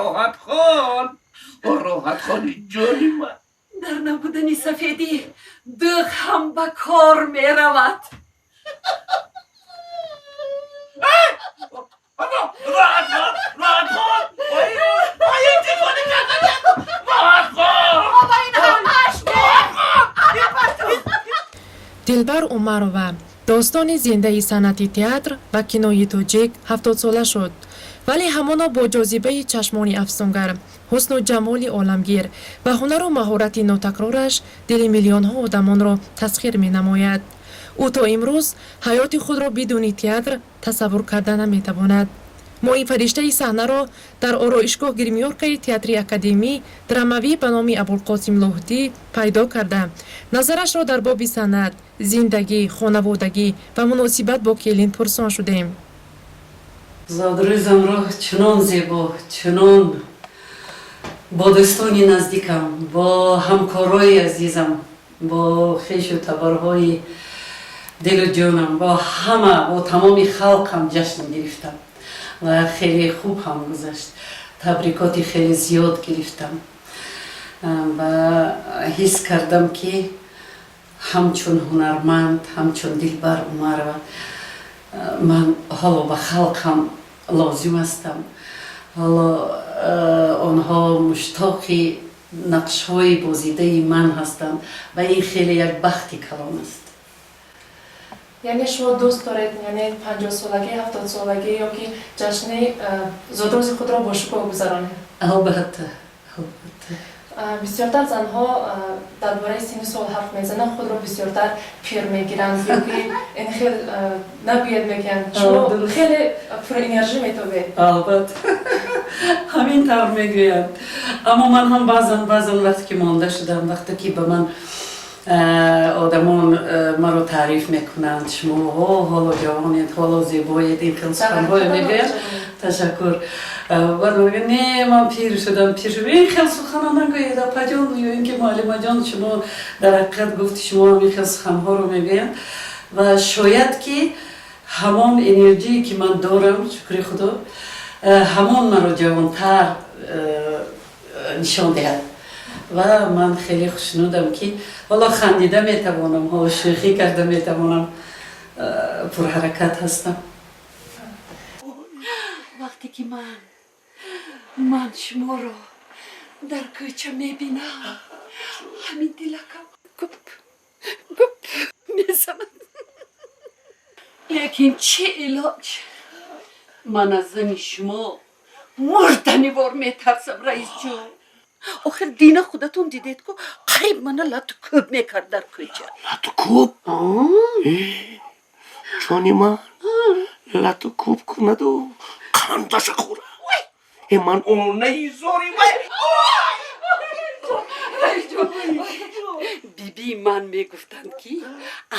Роҳат хон, Роҳат хони ҷони ман. Дар набудани сафедӣ дӯғ ҳам ба кор меравад. Роҳат хон, Роҳат хон, ой, телефони кардан, Роҳат хон. Бобо, ин ҳамаш. Дилбар Умарова, достони зиндаи санъати театр ва кинои тоҷик, 70-сола шуд, вале ҳамоно бо ҷозибаи чашмони афсунгар, ҳусну ҷамоли оламгир ва ҳунару маҳорати нотакрораш дили миллионҳо одамонро тасхир менамояд. Ӯ то имрӯз ҳаёти худро бидуни театр тасаввур карда наметавонад. Мо ин фариштаи саҳнаро дар ороишгоҳ гримёркаи театри академӣ драмавӣ ба номи Абулқосим Лоҳутӣ пайдо карда, назарашро дар боби санъат, зиндагӣ, хонаводагӣ ва муносибат бо келин пурсон шудем. Зодрӯзамро чунон зебо, чунон бо дӯстони наздикам, бо ҳамкорои азизам, бо хешу таборҳои дилу ҷонам, бо ҳама, бо тамоми халқам ҷашн гирифтам ва хеле хуб ҳам гузашт. Табрикоти хеле зиёд гирифтам ва ҳис кардам, ки ҳамчун ҳунарманд, ҳамчун Дилбар Умарова ман ҳоло ба халқ ҳам лозим ҳастам. Ҳоло онҳо муштоқи нақшҳои бозидаи ман ҳастанд ва ин хеле як бахти калон аст. Яъне шумо дӯст доред, яъне 50-солагӣ, 70-солагӣ ё ки ҷашни зодрӯзи худро бо шукӯҳ гузаронед? Албатта, албатта. Бисёртар занҳо дар бораи синну сол ҳарф мезананд, худро бисёртар пир мегиранд ё ки ин хел нагӯяд мегӯянд. Шумо хеле пурэнержӣ метобед. Албатта, ҳамин тавр мегӯянд, аммо ман ҳам баъзан, баъзан вақте ки монда шудам, вақте ки ба ман одамон маро таъриф мекунанд: «Шумо ҳоло ҷавонед, ҳоло зебоед», ин хел суханҳое мегӯянд. Ташаккур. Баъд мегӯяд: «Не, ман пир шудам, пир шудам, ин хел сухано нагӯед, апаҷон ё ин ки муаллимаҷон, шумо дар ҳақиқат гуфти шумо ҳам», ин хел суханҳоро мегӯянд. Ва шояд ки ҳамон энерҷие ки ман дорам, шукри Худо, ҳамон маро ҷавонтар нишон диҳад. Ва ман хеле хушнудам, ки ҳоло хандида метавонам, ҳоло шӯхӣ карда метавонам, пурҳаракат ҳастам. Вақте ки ман шуморо дар кӯча мебинам, ҳамин дилакам гуп гуп мезанад. Лекин чӣ илоҷ, ман аз зани шумо мурданивор метарсам, раисҷон. Охир дина худатон дидед ку, қариб мана лату кӯб мекард дар кӯча. Лату кӯб, ҷони ман, лату кӯб кунаду қандаша хӯра. Э, ман онаи зори вай. Раисҷон, бибии ман мегуфтанд, ки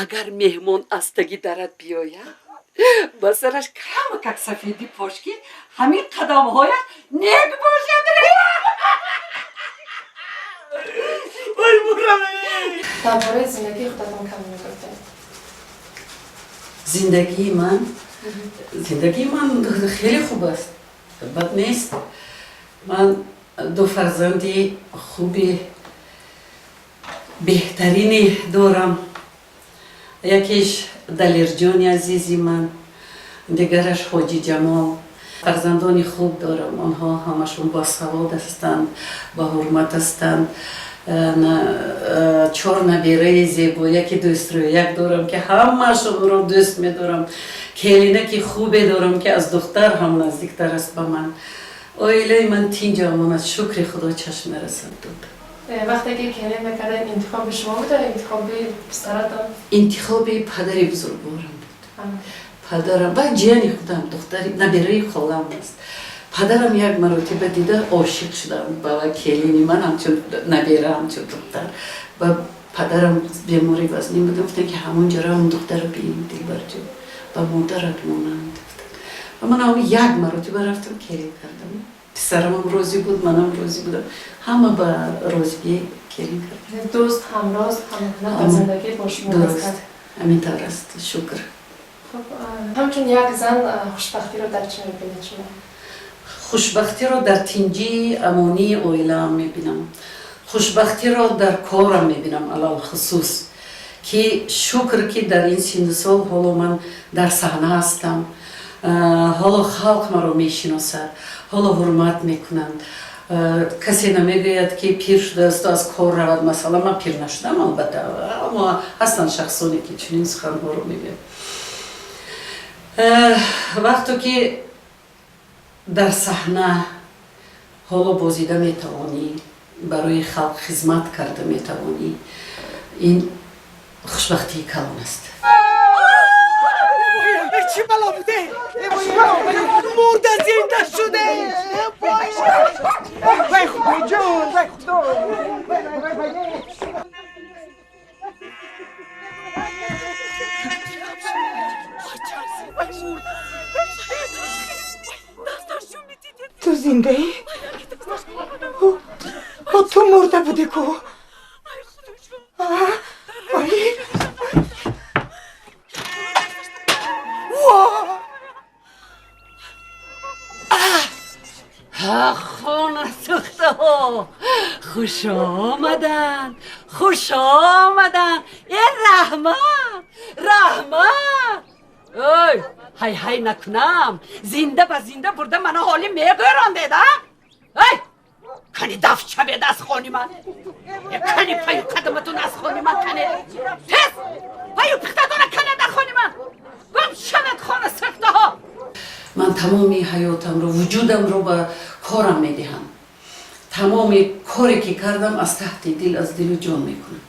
агар меҳмон аз таги дарат биёяд, ба сараш камакак сафедӣ пош, ки ҳамин қадамҳояш нек бошад. Ой, мураме. Дар бораи зиндагии худатон кам мегуфтед. Зиндагии ман, зиндагии ман хеле хуб аст, бад нест. Ман ду фарзанди хуби беҳтарине дорам. Якеш Далерҷони азизи ман, дигараш Ҳоҷи Ҷамол. Фарзандони хуб дорам, онҳо ҳамашон босавод ҳастанд, ба ҳурмат ҳастанд. Чор набераи зебо, яке дӯстрӯяк дорам, ки ҳамаашонро дӯст медорам. Келинаки хубе дорам, ки аз духтар ҳам наздиктар аст ба ман. Оилаи ман тинҷу амон аст, шукри Худо, чашм нарасад дод. Вақте ки келин мекардед, интихоби шумо буда, интихоби писаратон? Интихоби падари бузургворам буд. Падарам ва ҷияни худам, духтари набераи холам аст. Падарам як маротиба дида, ошиқ шудам ба келини ман, ҳамчун набера, ҳамчун духтар. Ва падарам бемори вазнин будам, гуфтанд, ки ҳамон ҷора он духтара бин, Дилбарҷон, ба модарат монанд, гуфтанд. Ва ман ҳам як маротиба рафтам, келин кардам. Писарамам розӣ буд, манам розӣ будам, ҳама ба розигӣ келин кардам. Дӯст, ҳамроз, ҳамҳунар дар зиндагӣ бо шумо. Дуруст, ҳамин тавр аст, шукр. Хуб, ҳамчун як зан хушбахтиро дар чӣ мебинед шумо? Хушбахтиро дар тинҷии амонии оилаам мебинам, хушбахтиро дар корам мебинам, алалхусус ки шукр, ки дар ин синну сол ҳоло ман дар саҳна ҳастам, ҳоло халқ маро мешиносад, ҳоло ҳурмат мекунанд. Касе намегӯяд, ки пир шудаасту аз кор равад. Масалан, ман пир нашудам, албатта, аммо ҳастанд шахсоне, ки чунин суханҳоро мегӯянд. Вақто ки дар саҳна ҳоло бозида метавонӣ, барои халқ хизмат карда метавонӣ, ин хушбахтии калон аст. Чӣ бало буде? Мурда зинда шуде! Вай, худои ҷон, вай худо! Вай, вай, вай! Ту зиндаӣ? Ту мурда будӣ ку? Ай! Хона сӯхтаҳо хуш омаданд, хуш омаданд! Э, раҳмат, раҳмат! Ой, ҳай ҳай накунам, зинда ба зинда бурда мана ҳоли мегӯрондед, а? Ай, кани дафт шавед аз хони ман! Кани паю қадаматон аз хони ман, кане тез паю пихтатона кане дар хони ман гум шавед, хона сӯхтаҳо! Ман тамоми ҳаётамро, вуҷудамро ба корам медиҳам. Тамоми коре ки кардам, аз таҳти дил, аз дилу ҷон мекунам.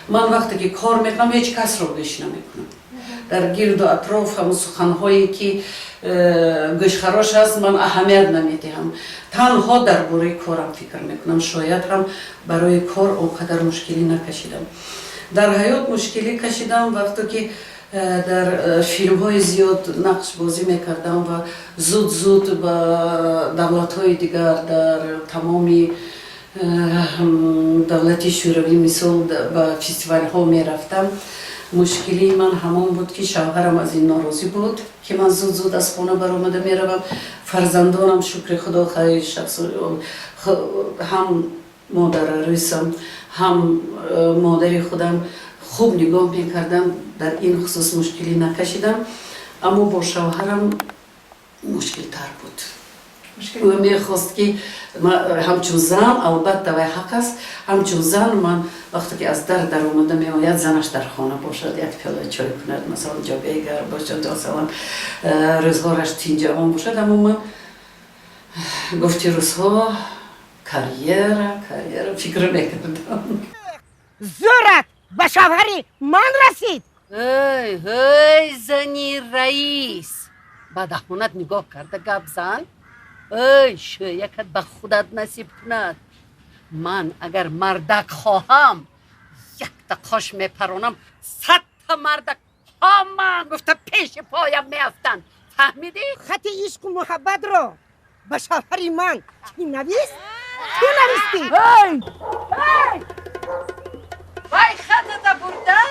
Ман вақте ки кор мекунам, ҳеҷ касро гӯш намекунам. Дар гирду атроф ҳамн суханҳое ки гӯшхарош аст, ман аҳамият намедиҳам, танҳо дар бораи корам фикр мекунам. Шояд ҳам барои кор он қадар мушкилӣ накашидам. Дар ҳаёт мушкилӣ кашидам, вақто ки дар филмҳои зиёд нақш бозӣ мекардам ва зуд зуд ба давлатҳои дигар, дар тамоми давлати Шӯравӣ, мисол, ба фестивалҳо мерафтам. Мушкилии ман ҳамон буд, ки шавҳарам аз ин норозӣ буд, ки ман зуд зуд аз хона баромада меравам. Фарзандонам, шукри Худо, хайр, шахс ҳам модарарӯсам, ҳам модари худам хуб нигоҳ мекардам, дар ин хусус мушкилӣ накашидам. Аммо бо шавҳарам мушкилтар буд. Ӯ мехост, ки ҳамчун зан, албатта, вай ҳақ аст, ҳамчун зан ман вақте ки аз дар даромада меояд, занаш дар хона бошад, як пиёла чой кунад, масалан, ҷобаи гарм бошад, масалан, рӯзгораш тинҷавон бошад. Аммо ман, гуфти рӯзҳо, карьера, карьера фикр мекардам. Зӯрат ба шавҳари ман расид! Эй, эй, зани раис, ба даҳонат нигоҳ карда гап зан! Эй, шӯякат ба худат насиб кунад! Ман агар мардак хоҳам, якта қош мепаронам, 100-та мардак ҳамаан гуфта пеши поям меафтанд, фаҳмидӣ? Хати ишқу муҳаббатро ба шавҳари ман кӣ навист? Ту навистӣ? Вай хатата бурда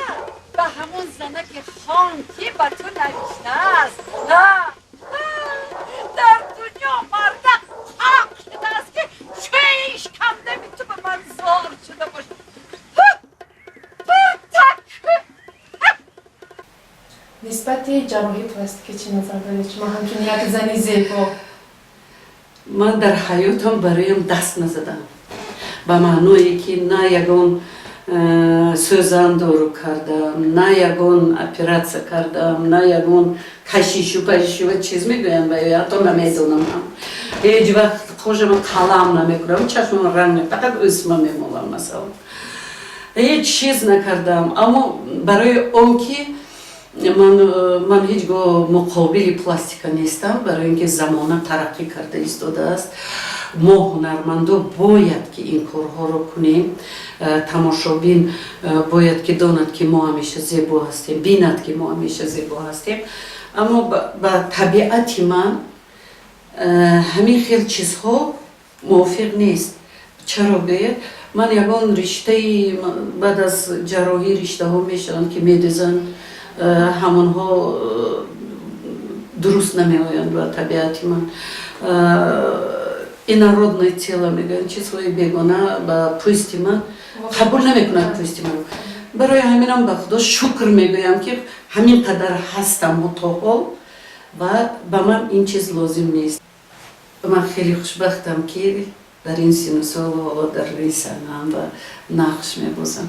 ба ҳамон занаки хон, ки ба ту навиштааст. Дар дунё мардак ҳақ шудааст, ки шиш камдами ту ба ман зор шуда бошад. Так. Нисбати ҷарроҳии пластикӣ чӣ назар доред шумо, ҳамчун як зани зебо? Ман дар ҳаётам бароям даст назадам, ба маъное ки на ягон сӯзан дору кардам, на ягон оператсия кардам, на ягон кашишу пашишу ва чиз мегӯянд ба ҳатто намедонам. Ҳеҷ вақт қожама қалам намекунам, чашмама ранг, фақат ӯсма мемолам, масалан, ҳеҷ чиз накардам. Аммо барои он ки ман ҳеҷ гоҳ муқобили пластика нестам, барои ин ки замона тараққӣ карда истодааст, мо ҳунармандо бояд ки ин корҳоро кунем. Тамошобин бояд ки донад, ки мо ҳамеша зебо ҳастем, бинад, ки мо ҳамеша зебо ҳастем. Аммо ба табиати ман ҳамин хел чизҳо мувофиқ нест. Чаро гӯяд? Ман ягон риштаи, баъд аз ҷарроҳӣ риштаҳо мешаванд, ки медӯзанд, ҳамонҳо дуруст намеоянд ба табиати ман. Инородное тело мегӯянд, чизҳои бегона ба пӯсти ман қабул намекунад пӯсти ман. Барои ҳаминам ба Худо шукр мегӯям, ки ҳамин қадар ҳастам то ҳол ва ба ман ин чиз лозим нест. Ман хеле хушбахтам, ки дар ин сину сол ҳоло дар рӯи саҳнаам ва нақш мебозам.